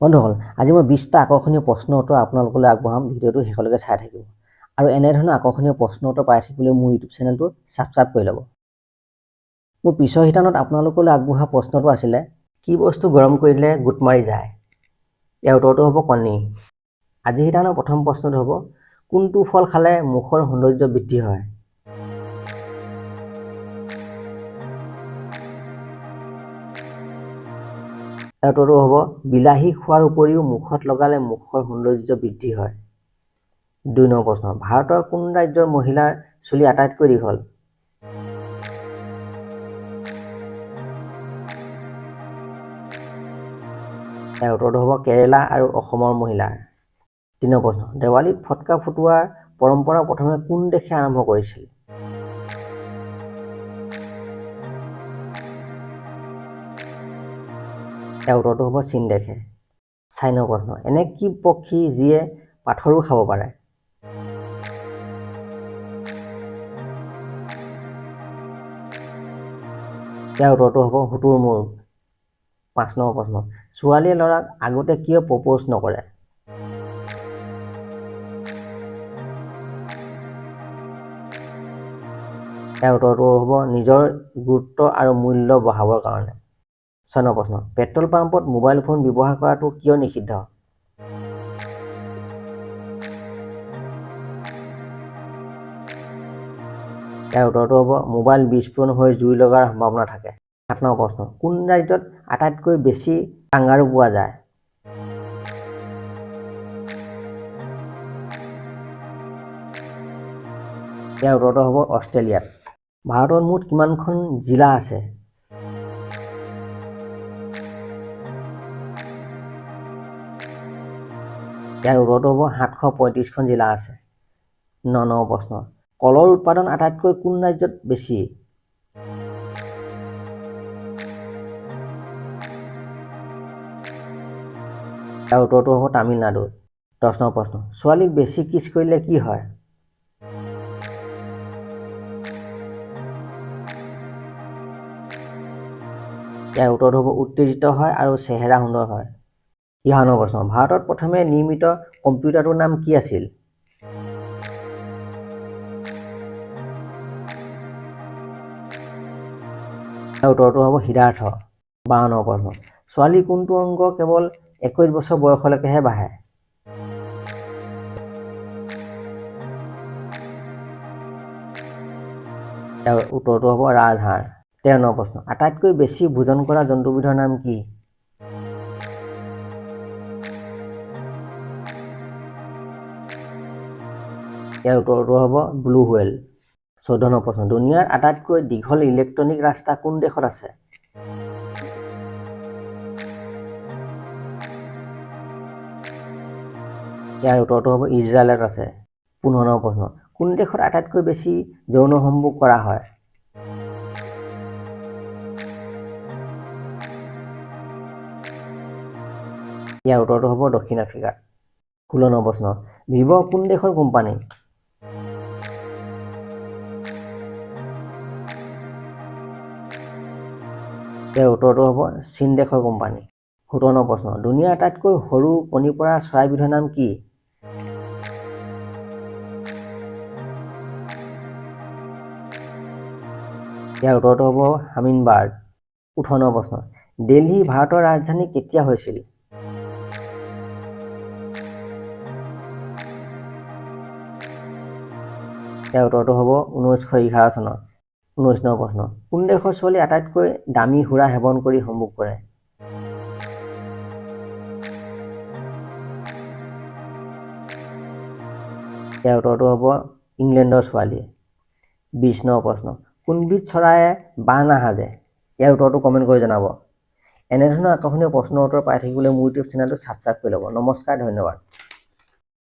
বন্ধুসকল, আজি মই 20টা আকৰ্ষণীয় প্ৰশ্ন উত্তৰ আপোনালোকলৈ আগবঢ়াম। ভিডিঅ'টো শেষলৈকে চাই থাকিব আৰু এনেধৰণৰ আকৰ্ষণীয় প্ৰশ্ন উত্তৰ পাই থাকিবলৈ মোৰ ইউটিউব চেনেলটো ছাবস্ক্ৰাইব কৰি ল'ব। মোৰ পিছৰ শিতানত আপোনালোকলৈ আগবঢ়োৱা প্ৰশ্নটো আছিলে, কি বস্তু গৰম কৰিলে গোট মাৰি যায়? ইয়াৰ উত্তৰটো হ'ব কণী। আজি শিতানৰ প্ৰথম প্ৰশ্নটো হ'ব, কোনটো ফল খালে মুখৰ সৌন্দৰ্য বৃদ্ধি হয়? ইয়াৰ উত্তৰটো হ'ব, বিলাহী খোৱাৰ উপৰিও মুখত লগালে মুখৰ সৌন্দৰ্য বৃদ্ধি হয়। 2 নম্বৰ প্ৰশ্ন, ভাৰতৰ কোন ৰাজ্যৰ মহিলাৰ চুলি আটাইতকৈ দীঘল? ইয়াৰ উত্তৰটো হ'ব কেৰেলা আৰু অসমৰ মহিলাৰ। 3 নম্বৰ প্ৰশ্ন, দেৱালীত ফটকা ফুটোৱাৰ পৰম্পৰা প্ৰথমে কোন দেশে আৰম্ভ কৰিছিল? ইয়াৰ উত্তৰটো হ'ব চীন দেশে। 4 নম্বৰ প্ৰশ্ন, এনে কি পক্ষী যিয়ে পাথৰো খাব পাৰে? ইয়াৰ উত্তৰটো হ'ব শুতুৰমুৰ্গ। 5 নম্বৰ প্ৰশ্ন, ছোৱালীয়ে ল'ৰাক আগতে কিয় প্ৰপ'জ নকৰে? ইয়াৰ উত্তৰটো হ'ব নিজৰ গুৰুত্ব আৰু মূল্য বঢ়াবৰ কাৰণে। 6 নম্বৰ প্ৰশ্ন, পেট্ৰল পাম্পত মোবাইল ফোন ব্যৱহাৰ কৰাটো কিয় নিষিদ্ধ? ইয়াৰ উত্তৰটো হ'ব মোবাইল বিস্ফোৰণ হৈ জুই লগাৰ সম্ভাৱনা থাকে। 7 নম্বৰ প্ৰশ্ন, কোন ৰাজ্যত আটাইতকৈ বেছি কাংগাৰু পোৱা যায়? ইয়াৰ উত্তৰটো হ'ব অষ্ট্ৰেলিয়াত। ভাৰতত মুঠ কিমানখন জিলা আছে? ইয়াৰ উত্তৰটো হ'ব 735খন জিলা আছে। 9 নম্বৰ প্ৰশ্ন, কলৰ উৎপাদন আটাইতকৈ কোন ৰাজ্যত বেছি? ইয়াৰ উত্তৰটো হ'ব তামিলনাডুত। 10 নম্বৰ প্ৰশ্ন, ছোৱালীক বেছি কিছ কৰিলে কি হয়? ইয়াৰ উত্তৰটো হ'ব উত্তেজিত হয় আৰু চেহেৰা সুন্দৰ হয়। 11 নম্বৰ প্ৰশ্ন, ভাৰতত প্ৰথমে নিৰ্মিত কম্পিউটাৰটোৰ নাম কি আছিল? ইয়াৰ উত্তৰটো হ'ব সিদ্ধাৰ্থ। 12 নম্বৰ প্ৰশ্ন, ছোৱালীৰ কোনটো অংগ কেৱল 21 বছৰ বয়সলৈকেহে বাঢ়ে? ইয়াৰ উত্তৰটো হ'ব ৰাজহাড়। 13 নম্বৰ প্ৰশ্ন, আটাইতকৈ বেছি ভোজন কৰা জন্তুবিধৰ নাম কি? ইয়াৰ উত্তৰটো হ'ব ব্লু হোৱেল। 14 নম্বৰ প্ৰশ্ন, দুনিয়াৰ আটাইতকৈ দীঘল ইলেক্ট্ৰনিক ৰাস্তা কোন দেশত আছে? ইয়াৰ উত্তৰটো হ'ব ইজৰাইলত আছে। 15 নম্বৰ প্ৰশ্ন, কোন দেশত আটাইতকৈ বেছি যৌন সম্ভোগ কৰা হয়? ইয়াৰ উত্তৰটো হ'ব দক্ষিণ আফ্ৰিকাত। 16 নম্বৰ প্ৰশ্ন, ভিভ' কোন দেশৰ কোম্পানী? ইয়াৰ উত্তৰটো হ'ব চীন দেশৰ কোম্পানী। 17 নম্বৰ প্ৰশ্ন, দুনিয়াৰ আটাইতকৈ সৰু কণী পৰা চৰাইবিধৰ নাম কি? ইয়াৰ উত্তৰটো হ'ব হামিংবাৰ্ড। 18 নম্বৰ প্ৰশ্ন, দিল্লী ভাৰতৰ ৰাজধানী কেতিয়া হৈছিল? ইয়াৰ উত্তৰটো হ'ব 1911 চনত। 19 নম্বৰ প্ৰশ্ন, কোন দেশৰ ছোৱালী আটাইতকৈ দামী সুৰা সেৱন কৰি সম্ভোগ কৰে? ইয়াৰ উত্তৰটো হ'ব ইংলেণ্ডৰ ছোৱালীয়ে। 20 নম্বৰ প্ৰশ্ন, কোনবিধ চৰাইয়ে বাহ নাসাজে? ইয়াৰ উত্তৰটো কমেণ্ট কৰি জনাব। এনেধৰণৰ আকৰ্ষণীয় প্ৰশ্ন উত্তৰ পাই থাকিবলৈ মোৰ ইউটিউব চেনেলটো ছাবস্ক্ৰাইব কৰি ল'ব। নমস্কাৰ, ধন্যবাদ।